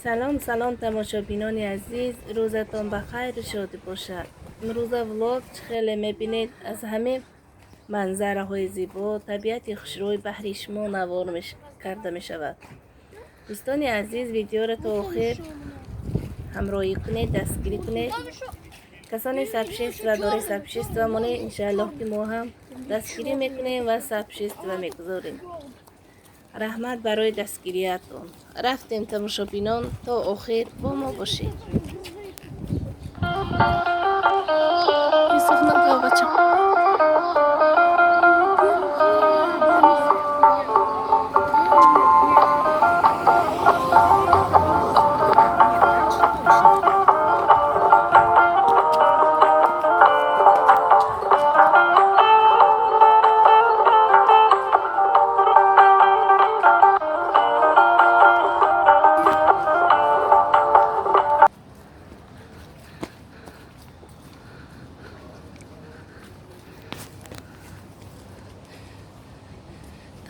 Салом, салом, тамошобинони азиз, рӯзатон ба хайру шодӣ бошад. Имрӯза влог чӣ хеле мебинед, аз ҳамин манзараҳои зебо, табиати хушрӯй баҳри шумо навор карда мешавад. Дӯстони азиз, видеоро то охир ҳамроҳӣ кунед, дастгирӣ кунед. Касоне сообщество доред, сообщество монед, иншааллоҳ ки мо ҳам дастгирӣ мекунем ва сообщество мегузорем. Раҳмат барои дастгириятон. Рафтем, тамошобинон, то охир бо мо бошед. Юсуф, нагав, бачам.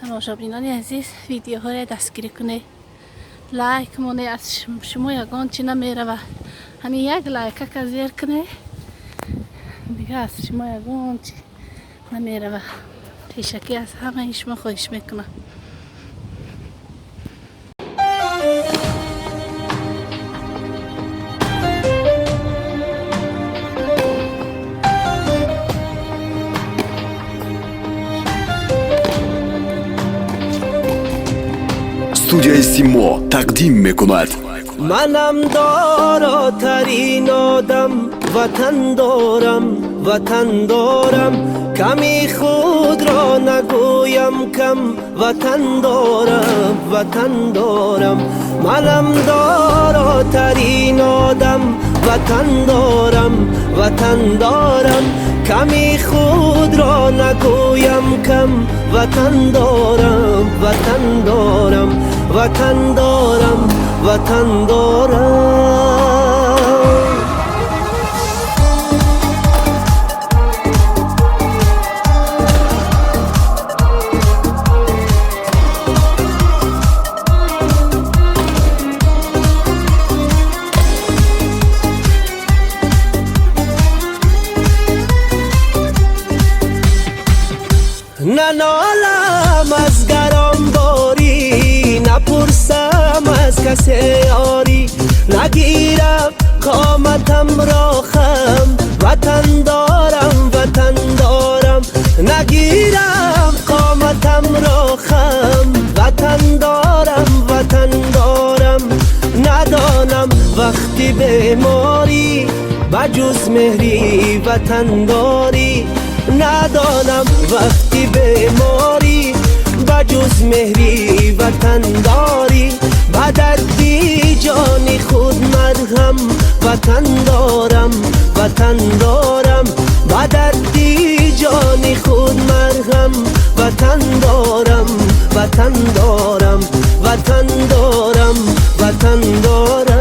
Тамошобинони азиз, видеоҳоя дастгирӣ кунед, лайк монед. Аз шумо ягон чӣ намерава, ҳамин як лайкака зер кунед, дига аз шумо ягон чӣ намерава. Пешакӣ аз ҳамаи шумо хоҳиш мекунам. Студияи Симо тақдим мекунад. Манам доротарин одам, ватан дорам, ватан дорам. Ками худро нагӯям кам, ватан дорам, ватан дорам. Манам доротарин одам, ватан дорам, ватан дорам. Ками худро нагӯям кам, ватан дорам, ватан дорам, ватан дорам, ватан дорам. Нанолам аз гаронборӣ, напурсам аз касе ёрӣ, нагирам қоматамро хам, ватан дорам, ватан дорам. Нагирам қоматамро хам, ватан дорам, ватан дорам. Надонам вақти беморӣ ба ҷуз меҳри ватандорӣ, надонам вақти беморӣ ба ҷуз меҳри ватандорӣ. Ба дарди ҷони худ марҳам, ватан дорам, ватан дорам. Ба дарди ҷони худ марҳам, ватан дорам, ватан дорам, ватан дорам, ватан дорам.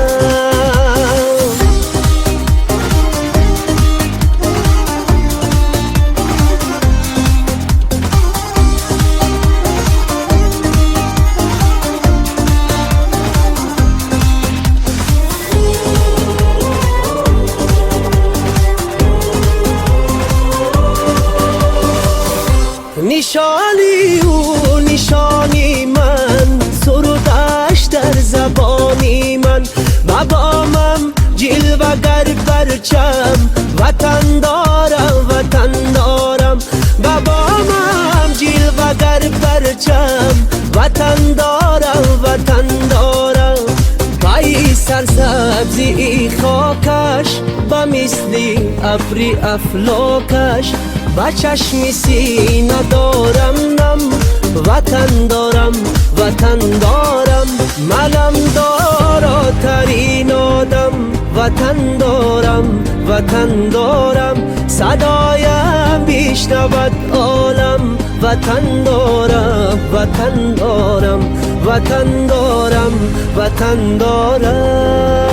Нишони ӯ нишони ман, сурудаш дар забони ман. Ба бомам ҷилвагар парчам, ватан дорам, ватан дорам. Ба бомам ҷилвагар парчам, ватан дорам, ватан дорам. Пайи сарсабзии хокаш, ба мисли абри афлокаш, ба чашми сина дорам нам, ватан дорам, ватан дорам. Манам доротарин одам, ватан дорам, ватан дорам. Садоям бишнавад олам, ватан дорам, ватан дорам, ватан дорам, ватан дорам.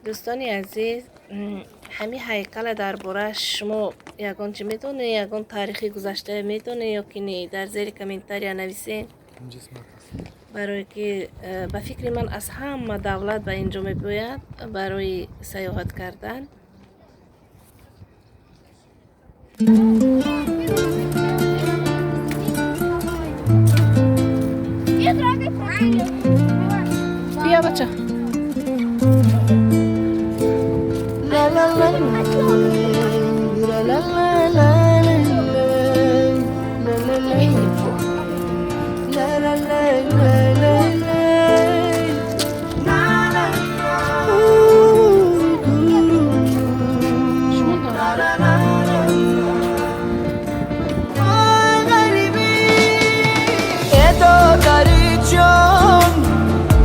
Дӯстони азиз, ҳамин ҳайкала дар борааш шумо Ягон чӣ медонед, ягон таърихи гузаштае медонед ё ки не, дар зери комментария нависед. Барое ки ба фикри ман аз ҳама давлат ба инҷо мебиёяд барои сайёҳат кардан. Бия, бача.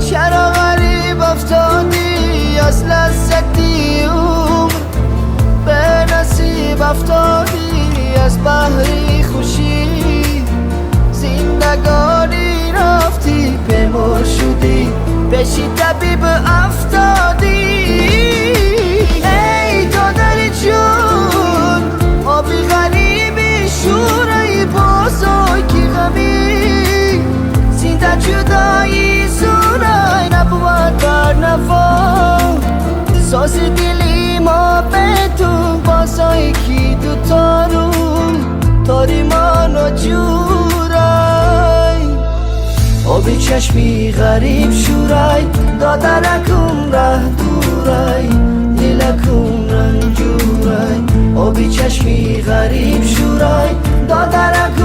چرا غریب افتادی از لذتی عمر، به نصیب افتادی از بحری خوشی، زندگانی رفتی پیمار شدی پیشی طبیب افتادی. ای دادر جون آبی غریبی شورای بازای کی غمی، زنده جدایی زورای نبود بر نوا، ساز دلی ما به تو بازای کی دو تارو تاری ما نجورای، آبی چشمی غریب شورای دادرکم ره دورای دلکم رنجورای، آبی چشمی غریب شورای دادرکم.